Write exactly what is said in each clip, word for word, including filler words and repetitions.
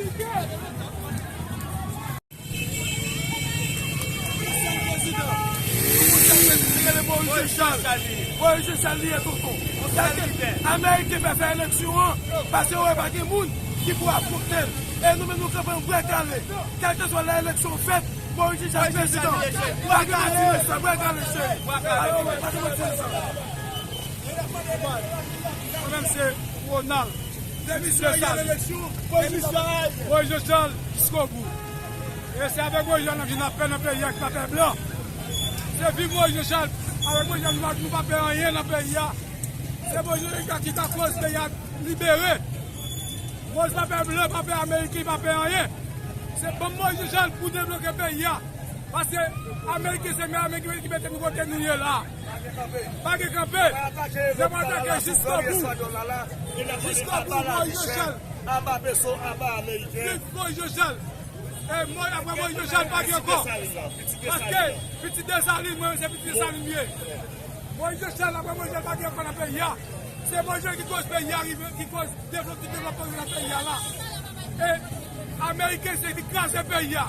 Ansyen prezidan. Moïse Jean Charles. Moïse Jean Charles li ye, tonton. Ameriken pa fè eleksyon an, paske yo wè pa gen moun ki pou afwonte l. E nou menm nou kanpe an bwa kale. Kèlkeswa lè eleksyon fèt, Moïse Jean Charles prezidan. Pa gen manti nan sa, bwa kale cheri. Ayo, pa gen manti nan sa. Mwen menm se Ronald. Demisyon, y a eleksyon. Moïse Jean Charles jiskobou. E se avèk Moïse Jean Charles n ap jwenn lapè nan peyi a, ki pa pè blan. Se viv Moïse Jean Charles. Avèk Moïse Jean Charles nou pa pè anyen nan peyi a. Se Moïse Jean Charles ki ka koz peyi a libere. Moïse pa pè blan, pa pè ameriken, pa pè anyen. Se banm Moïse Jean Charles pou debloke peyi a. Paske Ameriken se men Ameriken ki mete nou kote nou ye la. Pa gen kanpe. N ap atake jiskobou. Jiskobou, Moïse Jean Charles. Aba peso, aba ameriken. Viv Moïse Jean Charles. E Moïse, apre Moïse Jean Charles pa gen ankò. Paske pitit Desalin, mwen se pitit Desalin m ye. Moïse Jean Charles, apre Moïse Jean Charles pa gen ankò nan peyi a. Se Moïse Jean ki koz peyi a rive, ki koz devlop-, tout devlopman rive nan peyi a la. E Ameriken se ki kraze peyi a.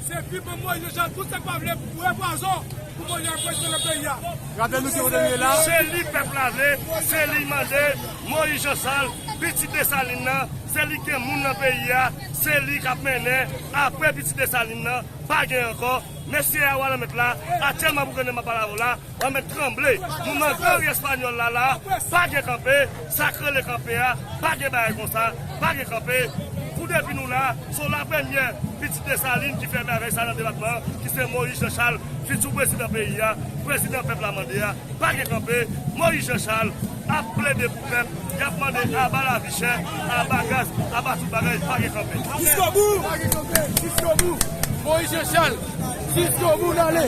Se pi bon Moïse Jean Charles, tout sa k pa vle bwè pwazon pou Moïse Jean Charles prezidan nan peyi a. Gade nou ki kote nou ye la. Se li pèp la vle, se li mande Moïse Jean Charles, pitit Desalin nan, se li ki gen moun nan peyi a, se li k ap mennen, apre pitit Desalin nan, pa gen ankò. Mesye a, w a lanmèt la, aktyèlman pou konnen m ap pale avè w la, lanmèt tranble. Nou nan gran ri espanyòl la, la, pa gen kanpe, sa k rele kanpe a, pa gen bagay konsa, pa gen kanpe. Pou depi nou la, se yon lapremyè pitit Desalin ki fèmen avèk sa nan depatman an, ki se Moïse Jean Charles, fitou prezidan peyi a, prezidan pèp la mande a. Pa gen kanpe, Moïse Jean Charles ap plede pou pèp, y ap mande aba lavi chè, aba gaz, aba tout bagay, pa gen kanpe. Jiskobou! Jiskobou! Moïse Jean Charles, jiskobou n ale!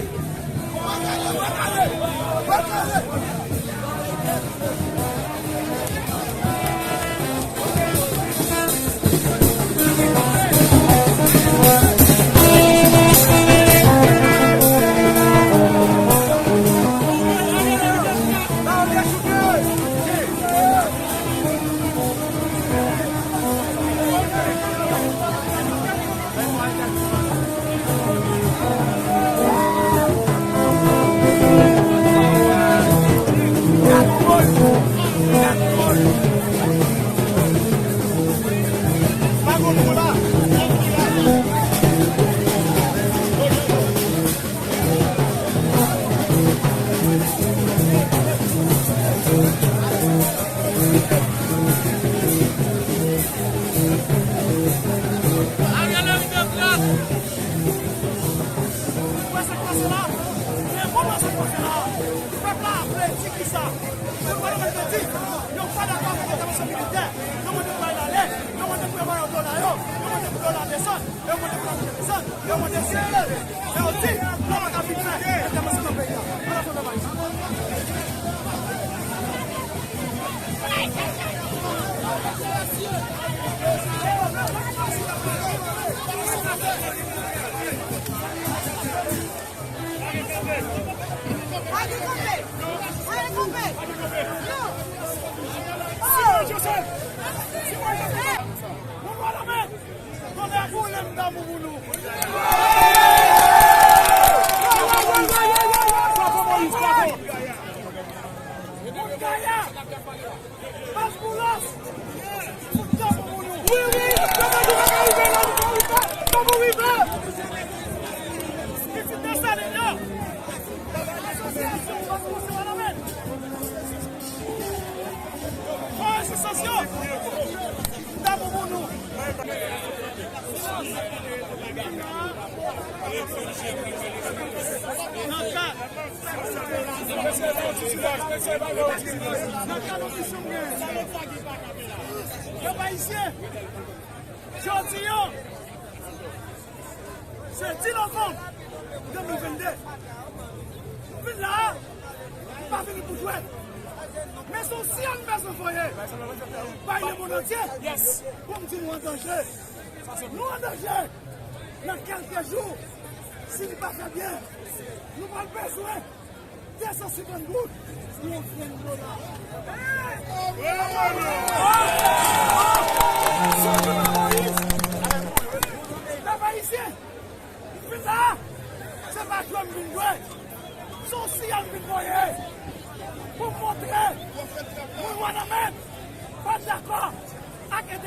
Ariel Henry de gras. Ou wè sa k pase la? Men konprann sa k pase la. Pèp la vle di kisa? Pèp la vle di, yo pa dakò avèk entèvansyon militè. Yo mande pou bagay la ale. Yo mande pou yo ba yo dola yo. Yo mande pou dola desann. Yo mande pou lavi desann. Yo mande si yo leve. Yo di, nou pa ka vin fè entèvansyon nan peyi a. Ala fò travay. Baz Boulos! Fout kanpe pou nou! Wi, wi, kanpe nou, kanpe nou, kanpe nou, kanpe nou! Pitit Desalin yo! Asosyasyon Baz Boulos se pa nan men! Fò rezistans yo! Kanpe pou nou! Nan ka Pèp ayisyen, jodi a, se dis novanm de mil vennde. Nou vin la a, nou pa vini pou jwe. Men se yon siyal nou bezwen voye bay lemond antye pou m di nou an danje. Nou an danje nan kèlke jou. Si nou pa fè byen, nou pral bezwen de san senkant goud pou yon grenn dola. Soti nan Moyiz,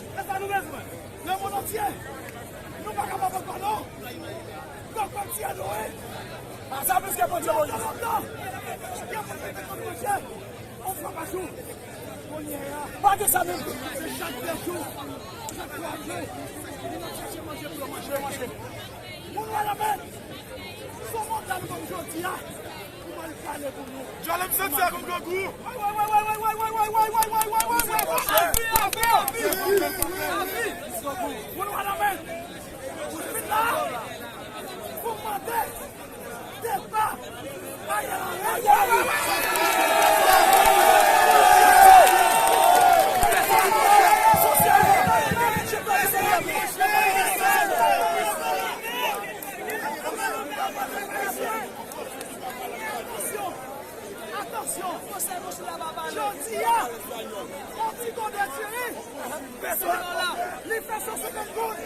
E sa nou bezwen. Lemonn antye, nou pa kapab ankò non. Donk, Bondye nou ye. Sa plis ke Bondye Moyiz. Gen moun ki te konn manje yon fwa pa jou. Kounye a, pa gen sa menm. Se chak de jou, chak twa jou, moun ap chache manje pou yo manje. Moun Wanament, se yon manda nou ban jodi a pou m al pale pou nou. Djòlè m santi a konn grangou. Moun Wanament, ou fin la pou mande depa Ariel Henry. Atansyon! Atansyon! Jodi a, yon ti gode diri, li fè san senkant goud.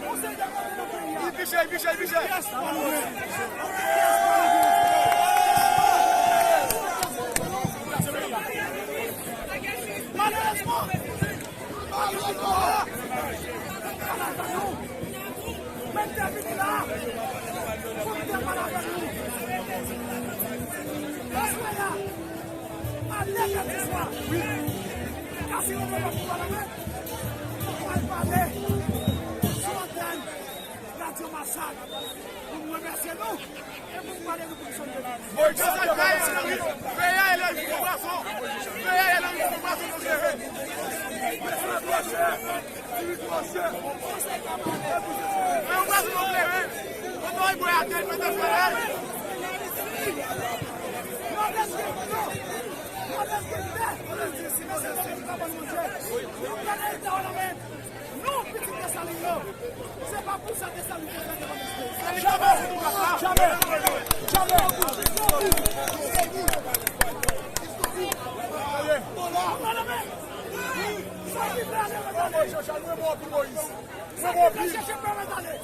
Yon seri de kote nan peyi a. Li piche, li piche, li piche. Pyès pa nou menm. Pyès pa nou menm. Malerezman, Mwen te vini la pou m te pale avèk nou. Aswè a, a nèf è di swa, Casimir Robert Boulard Lambert, mwen pral pale sou antèn Radyo Masak pou m remèsye nou. Moyiz Joseph, veye a, veye a, lè yon pwason. Veye a, lè yon pwason, nou klere. Lè yon pwason, nou klere. Kontan yon bwè atè, mete fè. Nou, pitit Desalin yo, se pa pou sa Desalin te fè devan mesye. Jamè! Jamè! Jamè! Sa ki fè ale ret ale? Sa ki fè chèche fè ret ale?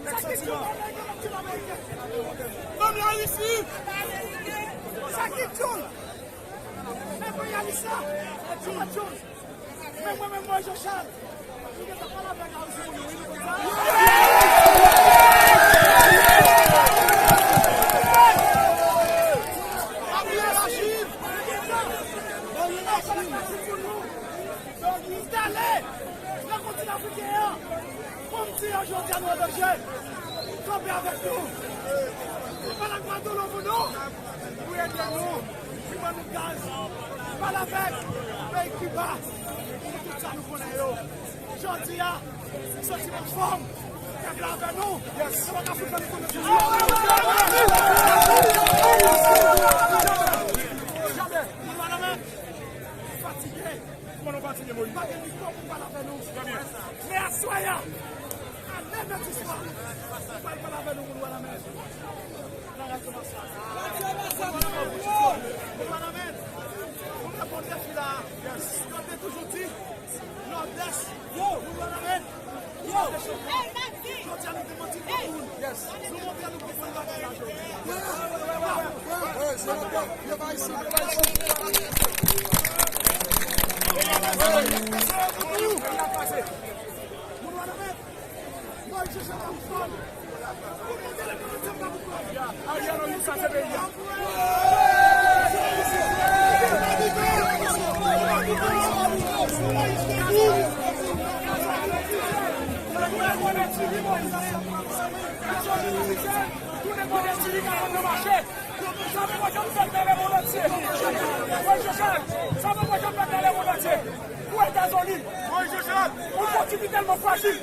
Sa ki fè ale ret ale? Sa ki fè ale? Sa ki fè ale? Sa ki djòl? Enpeyalis la, Joe Jones. Men mwen menm, Moyiz Jean Charles, nou gentan pale avèk Aristide Moïse, nou konn sa. Apiye Lachine! Nou gentan pale avèk Lachine pou nou. Nou t ale nan kontinan afriken an. Pou m di yo jodi a nou an danje. Kanpe avèk nou. Pale ak Maduro pou nou. Pou ede nou. Pou ban nou gaz. Pale avèk peyi Kiba. Pou tout sa nou konnen yo. Jodi a, santiman fòm. Pèp la avè nou. Yes. Se pa ka fout ban nou konnen. Jamè. Moun Wanament fatige. Kòman nou fatige, Moyiz? Pa gen mikwo pou pale avè nou. Trè byen. Men aswè a, a nèf è di swa, nou pral pale avè nou, moun Wanament. Nan Radyo Masak. Moun Wanament, nou te pran defi la. Yes. Yo te toujou di, Nòdès, yo, moun Wanament, yo, jodi a nou demanti tout moun. Yes. Nou montre nou konprann bagay la jodi a. Tounen kote Tini ka konn nan mache. Sa poko janm fèt nan lemonn antye. Moyiz Jean Charles, sa poko janm fèt nan lemonn antye. Pou Etazini. Moyiz Jean Charles. Yon kontinitelman frajil.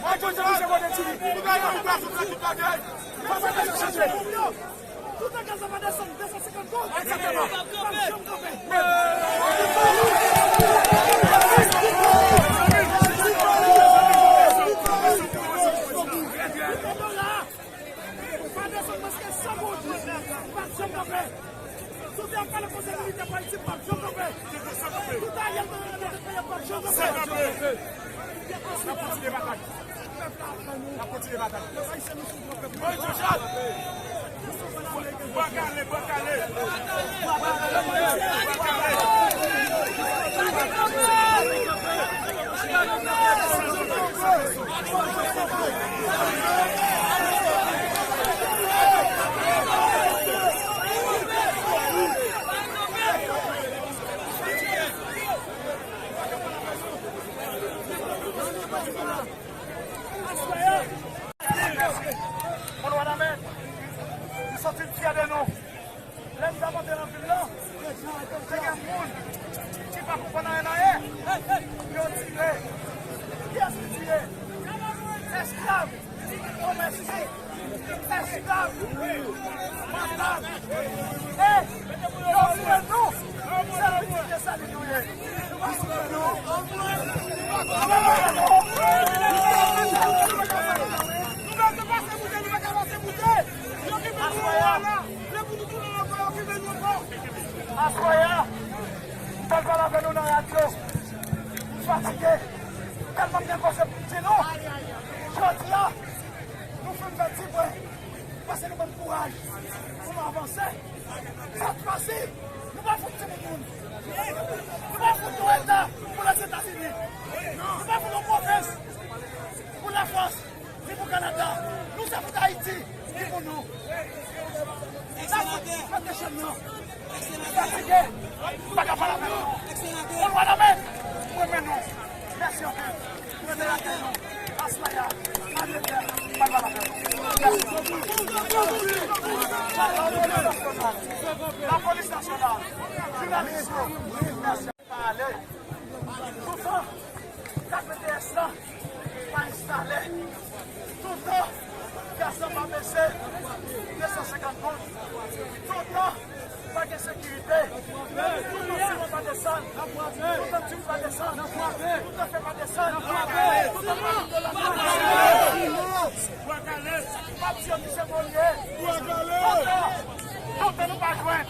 Moyiz Jean Charles, se kote Tini. Pou bagay, pou bagay, pou bagay. Sa poko janm chanje. Tout an gaz ap desann, desann. Egzakteman. Pa janm kanpe. Dola, pa desann paske san goud, pa janm kanpe. Pale koze militè pa Ayiti, p ap janm kanpe. Tout Ariel nan, nan, nan, nan, p ap janm kanpe. N ap kontinye batay. N ap kontinye batay. Bwa kale, bwa kale. Moun Wanament, nou santi n fyè de nou. Lè n t ap antre nan vil la, te gen moun ki pa konprann anyen nan anyen. Yo tire. Kiyès ki tire? Esklav. Domestik, esklav, matant, e yo vle nou, se pitit Desalin nou ye. Nou pa vle nou. Nou vle nou. Nou vle nou pase boute, nou pa ka pase boute. Yo kite nou la. Lè pou nou tounen ankò, yo kite nou ankò. Aswè a, m t al pale avè nou nan radyo. M fatige. Tèlman m gen koze pou m di nou. Jodi a, nou fin fè ti pwen. Pase nou ban m kouraj pou nou avanse. Sa t pase, nou pa fout timoun moun. Nou pa fout nou eta pou Lèzetazini. Nou pa fout nou pwovens pou Lafrans, ni pou Kanada. Nou se fout Ayiti, ni pou nou. Sa fout mete jèn nan. Fatige, m pa ka pale avè nou. Moun Wanament, mwen men nou. Mèsi anpil. Mwen men nou. Aswè a, an Letènèl, pa pale avè nou. Mèsi anpil. Lapolis nasyonal, jounalis yo, mèsi. Pa ale. Toutan, kat B T S la pa enstale. Toutan, gaz la pa bese de san senkant goud. Toutan, pa gen sekirite. Toutan, siman pa desann. Toutan, tib pa desann. Toutan, fè pa desann. Toutan, pa gen dola. M ap di yo ki se volye. Toutan, toutan, nou pa jwenn.